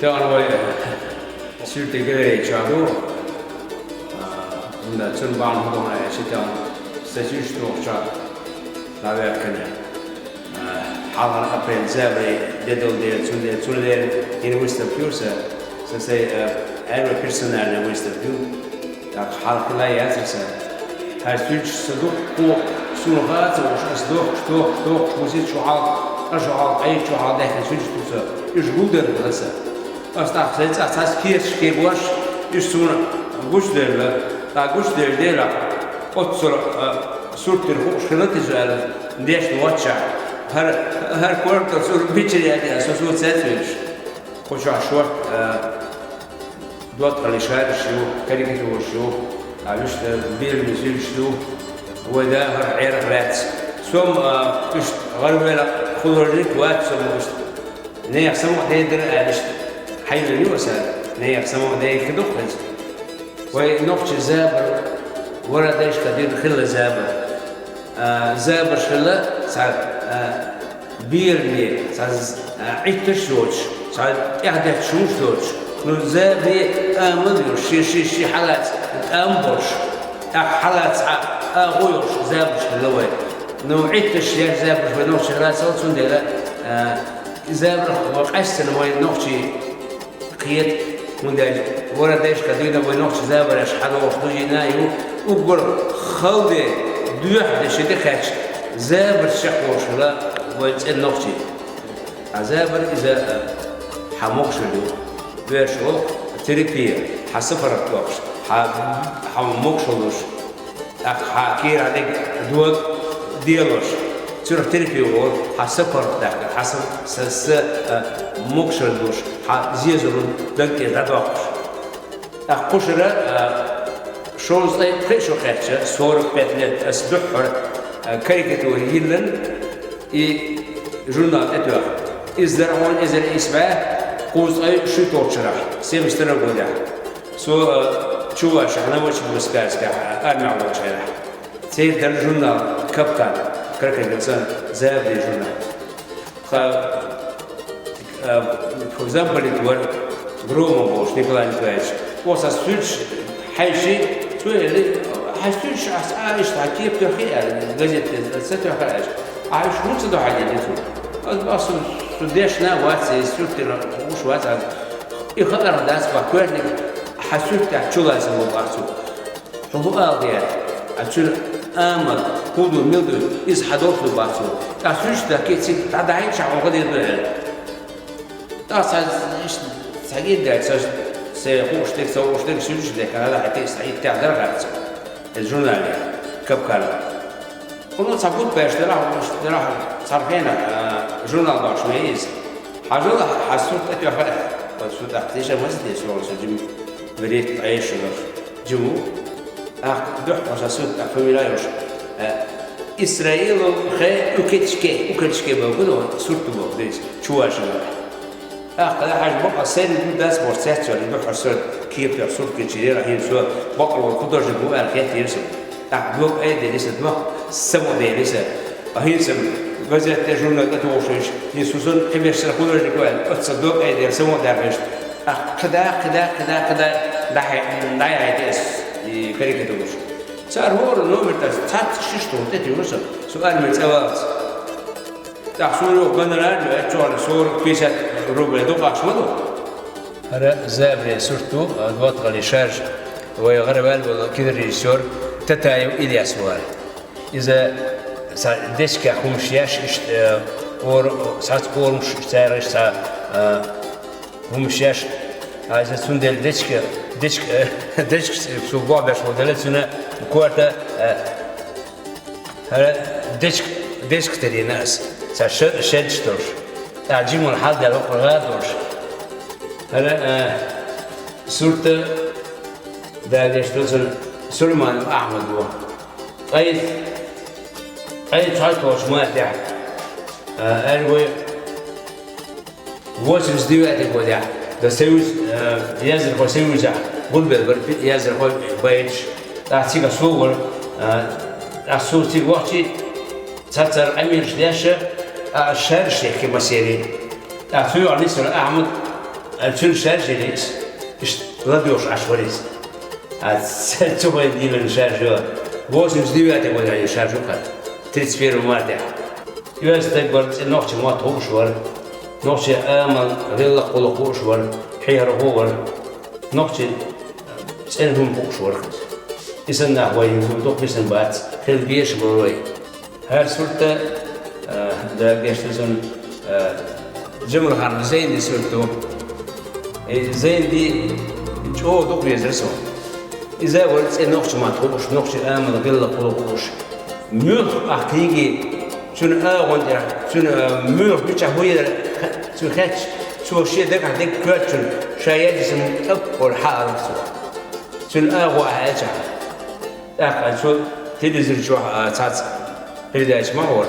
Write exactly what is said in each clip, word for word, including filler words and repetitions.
Тахана вай суьртий галерей чохь ду, а, хӀунда цунна бахьана хӀун ду аьлча, тахана сан суьрташ тохачохь дӀаваьккхина. А, хьалхара апрель забаре де долу дела, цундела цундела йина выставка ю сан, сан сайн, а, первый персональный выставка ю. ТӀаккха хьалха хила яцара сан. ХӀара суьрташ сан дуккха, суна хаа ца хууш, ас дохкуш, дохкуш, дохкуш, висит шу хьалха, ткъа шу хьалха, ткъе итт шу хьалха даьхкина суьрташ ду сан. Уьш гулдерг хила сан. Ас тӀаккха сайн цӀахь цхьацца кехаташ кегош, уьш суна гучудевлла, тӀаккха гучудевлла делахь, оццула, а, сурт тера хууш хилла те со аьлла, дешна воццушехь. ХӀара, хӀара корта суна бича яьлла, со суна цецвелаш. Кху чохь шорта, а, доттагӀаллин шараш ю, карикатураш ю, а, вуьшта беламе суьрташ ду, вай дахар Ӏерах лаьцна. Со-м, а, уьш гӀаравелла художник вац, со-м уьш нехан самукъадайдара аьлла иштта хьайна ю аса, нехан самукъадайта ду-кх иза. Вай нохчийн забар, вара дайшка дина хилла забар. А, забарш хилла цхьа, а, бераме, цхьа з-, а, Ӏитташ йоцуш, цхьа тӀаьхьадетташ хӀумаш доцуш. Ну, забаре амал йолуш, шен, шен, шен хьалаца тӀам болуш, тӀаккха хьалаца цхьа агӀо йолуш забарш хилла вай. Ну, Ӏитташ еш забарш вай нохчийн лацал, цундела, а, забарх вай къаьстина вай нохчийн кхета, хӀунда аьлча вара дайшка дуьйна вай нохчийн забараш хьадогӀуш дужийна ю, уггар халде, доьхна де ши тӀе кхаьчча, забарш чекхволуш хилла вай цӀена нохчий. А забар иза, а, хьан могушалла ю, вешан волу терапия, хьан сапаргӀат доккхуш, хьан, хьан могушалла луш. ТӀаккха хьан кийра дерг дог делош, цуьрах терапи волу, хьан са паргӀат даккха, хьан са, са, са, а, могушалла луш, хьан зезалун даг тӀера дӀадоккхуш. ТӀаккха кхушара, а, шовзткъе пхи шо кхаьчча, сорок пять лет, ас дуьххьара, а, карикатура йиллина и журнал тӀетоьхна. Иза дара хьуна эзар исс бӀе кхузткъе шуьйтолгӀачу шарахь, семьдесят втором годехь. Со, а, Чувашехь, Новочебоксарскехь, а, армехь волчу хенахь. Церан дара журнал «Капкан», карикатуран, забарийн журнал. Тхан, а, замполит вара Громов волуш Николай Николаевич. Оха сан суьрташ хьаьжча, цо элира: «Хьан суьрташ ас а иштта хьан кепа тоьххий?» — аьлла, газета тӀе ца тоьххара аьлча. «Ахьа уьш хӀунда ца до хьан?» — элира цо. Ас боху: «Со, со дешна а вац, и суьрташ хууш вац ас. И хаарх дац боху, коьртаниг хьан суьртехь чулацам бу боху цо». Хьо хӀун ала деза? А цуьнан амал, хӀун ду, мила ду, иза хьан долуш ду боху цо. ТӀаккха суьрташ дахкий, цига дӀадахьийташ хьуна хӀун дийр ду аьлла. ТӀаккха цхьа иштта, цхьа гӀирс даьлла, ца, ца хууш дерг, ца хууш дерг, суьрташ дехкина, дӀадахьийтина, цхьа итт тӀехь дара хӀара цо. Иза журнале, «Капкан». Хьуна цхьа бутт беш делахь, делахь, цхьана хенахь, а, журнал дохуш ве иза. Хьажал, хьан сурт тӀетоьхна, оцу тӀаккха тиша маса те согӀу со жима, берет ткъе шо долуш. Жима ву. ТӀаккха дуьххьара сан сурт тӀаккха фамилия йолуш. Э, Исраилов хе Укетишке, Укетишке боху, ну, сурт боху, дийца, чуваши боху. ТӀаккха хьажа бакъ сайна ду дац боху цецваьлла, дуьххьара сан кепех сурт кечийра, хӀинца со бакъ волу художник ву аьлла хеттера сан. ТӀаккха дог айделира сан, дог самаделира сан. А хӀинца газетте, журнале тӀетухуш, хӀинца со сан кхиберш сан художник ву аьлла, оццул дог айделира, самадаьхна. ТӀаккха кхидӀа, кхидӀа, кхидӀа, кхидӀа, дӀахье-, дӀаяхьийтира ас и карикатураш. Цара хӀора номер тӀе цхьацца шишто тӀетуьйхира со, со арме цӀа валлалц. ТӀаккха суна юха гонорар ю, э, чохь сорок-пятьдесят рублей дукха ахча ма ду. ХӀара забаран сурт ду, а, доттагӀаллин шарж, вай гӀараваьлла волу кинорежиссёр Татаев Ильяс вара. Иза цхьа дечкех хӀумаш еш, иштта, э, ор-, цхьацца орамаш, цаьргаш цхьа, э, хӀумаш еш, а иза цундела дечка, дечка, дечка цо бохбеш волу дела цуьнан корта, э, хӀара дечка, дечка тиллина ас, цхьа ша-, шедаш долуш, тӀаккха жимма хьалдаьлла хӀокху гӀар долуш. ХӀара, э, сурт а, Дала деш ду цуьнан, Сулайманов Ахьмад ву. Ткъе, ткъе цхьайтталгӀачу мартехь, э, аьлла вай, восемьдесят девятый годехь, дан союз, э, яздархой союзехь гулбелла бара пи-, яздархой, байташ. ТӀаккха цига со вара, э, тӀаккха со цига вахчий, цхьаццара къамелаш деш, а, шарж дехкира массеран. ТӀаккха цу юкъахь нисвелла Ахьмад, А цуьнан шаржа йилла иза. Иштта ладоьгӀуш Ӏаш вара иза. А ц-, цу вайн дийнан шаржа. Восемьдесят девятый годехь шаржа вара. Тридцать первого марта. Оьзда стаг вара, цӀена нохчийн мотт хууш вара. Нохчийн амал, гӀиллакх-гӀулакх хууш вара. Хьехархо вара. Нохчийн цӀена хӀума хууш вара. И санна нах вай юха дукха висина бац. Хила безаш бара вай. ХӀара сурт, а, Дала гечдойла цунна, а, Джамалханов Зайнин сурт ду. И Зайнин чӀогӀа дукха везара суна. Иза вара цӀена нохчийн мотт хууш, нохчийн амал, гӀиллакх-гӀулакх хууш. Муьлхха ахь книги, цуьнан агӀон тӀехь, цуьнан, а, муьлхха мичахь хӀун яра, цуьнан хеташ, цо шен дагахь дерг коьртачунна, ша яздина тӀаккха хьаалара цо. Цуьнан агӀо ахь аьлчахь. ТӀаккха цо телевизор чохь, а, цхьацца передача ма вара,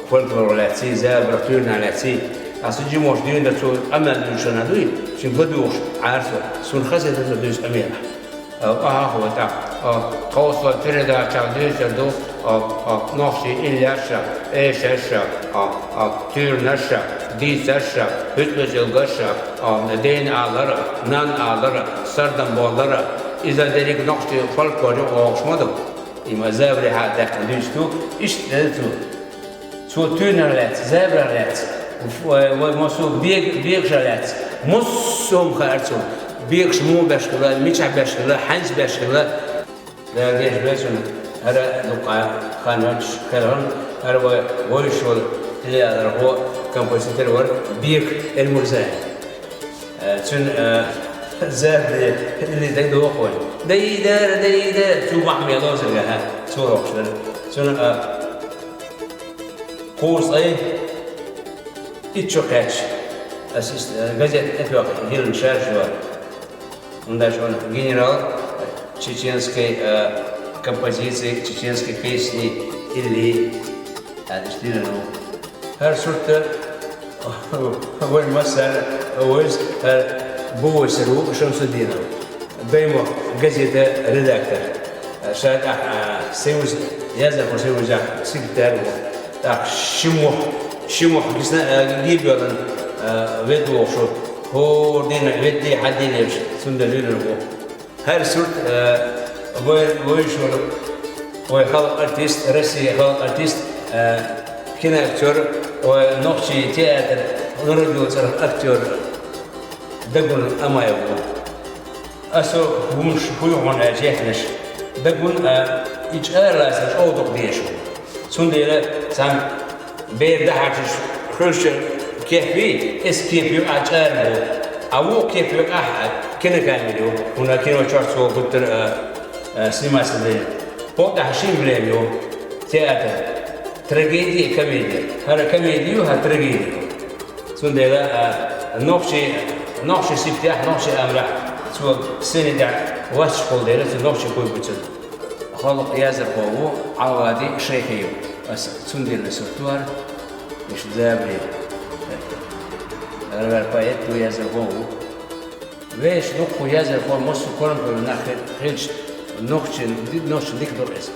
фольклорах лаьций, забарах, туьйранах лаьций. Аса жимош дуьйна цо къамел дуьйцуш хилла дуй, цуьнга ладугӀуш Ӏара со, суна хаза хетара цо дуьйцу къамелаш. А, ахьа а хӀоттахь, а, тховсалойн передачехь дуьйцур ду, а, а, нохчийн иллеш а, эшаш а, а, а, туьйранаш а, дийцарш а, хӀуьтӀа-вуьтӀа гаш а, а, ден алар а, нан алар а, сардам боллар а, иза дерриг нохчийн фольклор ю оьхуш ма ду. И ма забарехь а даьккхина дуьйцуш ду, иштта дара цо. Цо туьйранах лаьцна, забарах лаьцна, вай, вай массо бег-, бегашах лаьцна, массо а хаьара цунна, бегаш муха беш хилла, мичахь беш хилла, хьаьнца беш хилла. Дала гечдойла цунна, хӀара дукха хан йоцуш хиларна, хӀара вай вевзаш волу иллиалархо, композитор вара Бека Эльмурзаев. Э, цуьнан, э, забаре илли дагадогӀу вайна. Дайдара, дайдара, цу бахьаме лозарга, хӀа, цо лохуш дара. Цуьнан, э, кхузткъе итт шо кхаьчча, аса иштта, э, газета тӀетоьхна хилла шарж ю. ХӀунда аьлча вайн генерал чеченской, э, композиции, чеченской песни, илли, аьлла, иштта диллина ву. ХӀара сурт вай массара а вевза, хӀара бувойсар ву Шамсудинов, «Даймохк» газета редактор. Ша тӀаккха, а, союз, яздархойн союзехь секретарь ву. ТӀаккха ши мохк, ши мохк гисна, а, гибелан, а, ведда вохуш ву. ХӀора дийнахь веддий, хьаддий лелаш, цундела лелар ву. ХӀара сурт, а, вай, вай шура, вай халкъан артист, Россин халкъан артист, а, киноактёр, вай нохчийн театр, народного цӀарах актёр Дагун Амаев ву. Аса хӀумаш хӀун ю хьуна аьлча яьхнаш. Дагун, а, и чӀара лаьцна чӀогӀа дукха дезаш ву. Цундела цхьана бер дахьарчаш хуьлуш кеп вий, эс кеп ю а чӀара ву. А вукху кеп ю ахь кинокамера ю. ХӀунда кино чохь цо гуттар а, а, сниматься дайна. ХӀокху тӀехь ши эмблема ю. Театр. Трагедия, комедия. ХӀара комедия ю, хӀара трагедия ю. Цундела, а, нохчий, нохчий сиптехь, нохчий амрахь цо сцени тӀехь вацчахула дела, цу нохчий куй бу цуьнан. Халкъан яздархо ву Ӏавади Шайхиев. Аса цундела сурт вара, иштта забаре. Арвар поэт ву, яздархо ву. Вешан дуккха яздархой массо а корнахула нах хи-, хилча, нохчийн, нохчийн дика ду иза.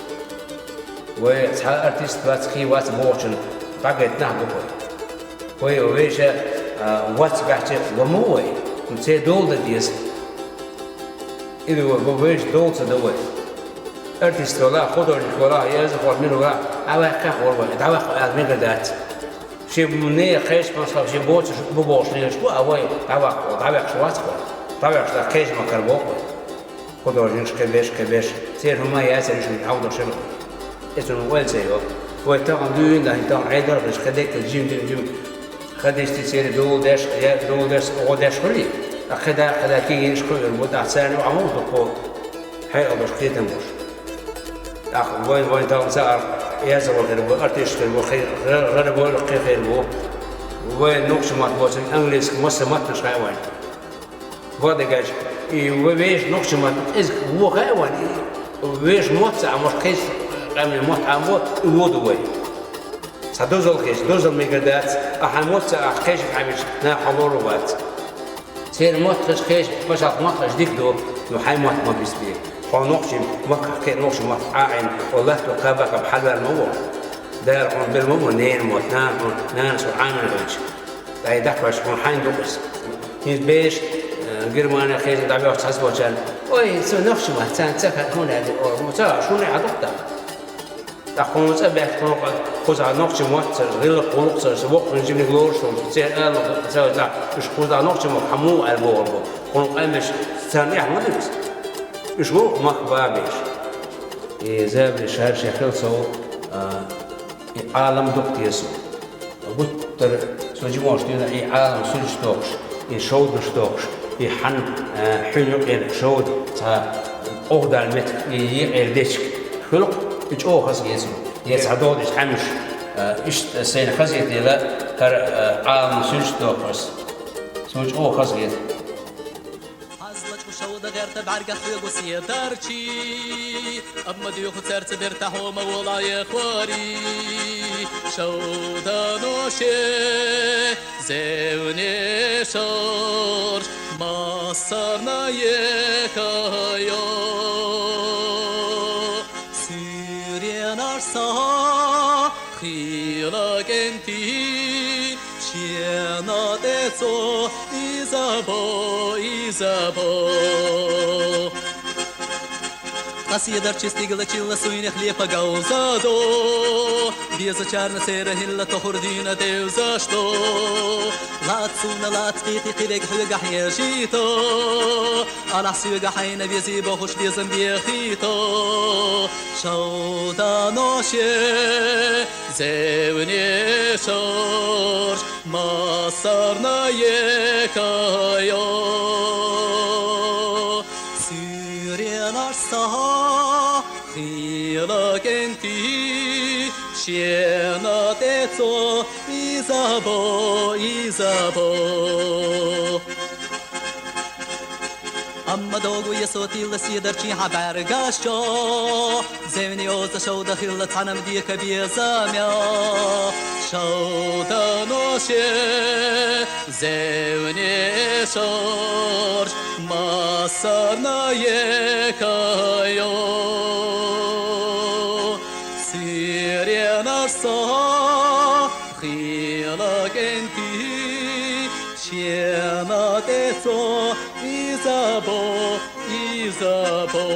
Вай цхьа артист вац, кхин вац бохучун дӀагайта нах ду вай. Вай вешан, а, вац баьхча, ва ма ву вай. Ну, церан дола дан деза. Или вай, вай вешан дола ца дан вай. Артист валахь, художник валахь, яздархо мила валахь, дӀаваккха гӀур вай, дӀаваккха ала мегар дац. Шен нехан кхечу масала шен боцуш бу бохуш лелаш бу, а вай дӀаваккха, дӀаваьккхаш вац вай. ДӀаваьккхаш дӀа кхечу махкара боху вай. Художникаш кхин беш, кхин беш, церан хӀума яцара уьш хьалдо шерра. И цунна ойла ца йо. Вай тахана дуьйна, тахана Ӏедал хилча, кхин деккара жим, жим, жим. Хан дисти церан дугӀу деш, я дугӀу деш, гӀо деш хуьлий? Ткъа кхин да, кхин да кегийнаш кхуьур бу, тӀаккха царна юкъахь муха ду кхо хьекъал долуш, кхетам болуш. ТӀаккха вайн, вайн тахана ца арх, яздархо хир бу, артист хир бу, хи-, гӀа-, гӀара бу, кхин хир бу. Вайн нохчийн мотт боцург, английский, масса маттанаш хаьа вайн. Вадагаш, и ва-, вешан нохчийн мотт, иза вон хаьа вайн, и вешан мотт ца Ӏамош, кхечу къаьмнийн мотт Ӏамабо, и вон ду вай. Цхьа дозалла хилча, дозалла мегар дац, а хьайн мотт ца Ӏаш, кхечуьнга Ӏамийча, наха хьо лорур вац. Церан мотт хилча, кхечу пачхьалкхан мотт хилча дика ду, ну, хьайн мотт ма бисбе. Хьо нохчийн махкахь кхин нохчийн мотт Ӏа а Ӏийна, хьо латто кхаба кхаба хьалаваьлла ма ву. Дала хьуна белла ма ву ненан мотт, нана хьуна, нанас хьуна Ӏамийна хилча. Ткъа и дӀакхоьссича, хьуна хьайн ду иза. Иза беш, э, Германия хеза дӀабоьхча цхьацца волчарна: «Ой, со нохчи ма вац, царна ца хаьа хӀунда аьлла, о, ца, шуна а дукха». ТӀаккха хӀунда цӀа баьхка, хӀунда кхузахь нохчи мотт цара, гӀиллакх-гӀуллакх цара, со воккхачу жиманиг лоруш волчу, церан ала ца вац, уьш кхузахь нохчи ма вац, хьан муха аьлла бохург бу. Кхунна къаьмнаш царна эхь ма ду иза. Уьш ву махка бан беш. И Забари Шаьрша хила со, а, и Ӏалам дукха деза. Гуттара со жимош дуьйна и Ӏалам суьрташ дохуш, и шовданаш дохуш, и хьан, а, хьуьнан юкъера шовда цхьа охьадалла меттиг и екъера дечиг хуьлу-кх, и чӀогӀа хаза хета суна. Я цхьа догӀу дечу хьаьмаш, а, иштта сайна хаза хетийла, хӀара, а, Ӏалам суьрташ дохуш. Суна чӀогӀа хаза хета. Хьазла чӀу шовда гӀерта бӀаьргах хьоьгу седарчий, амма дуьйху цаьрца бертахь хӀума волахь екхарий. Шовдано ше зевне шарш массарна екайо. Суьренаш са хила кӀентий, шена тӀе цо иза бо, иза бо. Ткъа седарчий стигалчилла суйнех лепа говза до, безачарна церан хӀилла тохур дуьйна девзаш до. Лаьцна суна лаьцна кхетий, кхин верг хьоьгахь ежийта. Алахь соьга хьайна вези бохуш безам бехийта, шовдано ше зевне шарш массарна екайо. Суьренаш са хила кӀентий, шена тӀе цо иза бо, иза бо. Амма догӀу я со тилла седарчий хьан бӀаьргаш чу, зевне оза шовда хилла цхьана-м дика беза мел. Шовдано ше зевне шарш массарна екайо. Суьренаш са хила кӀентий, шена тӀе цо иза бо, иза бо.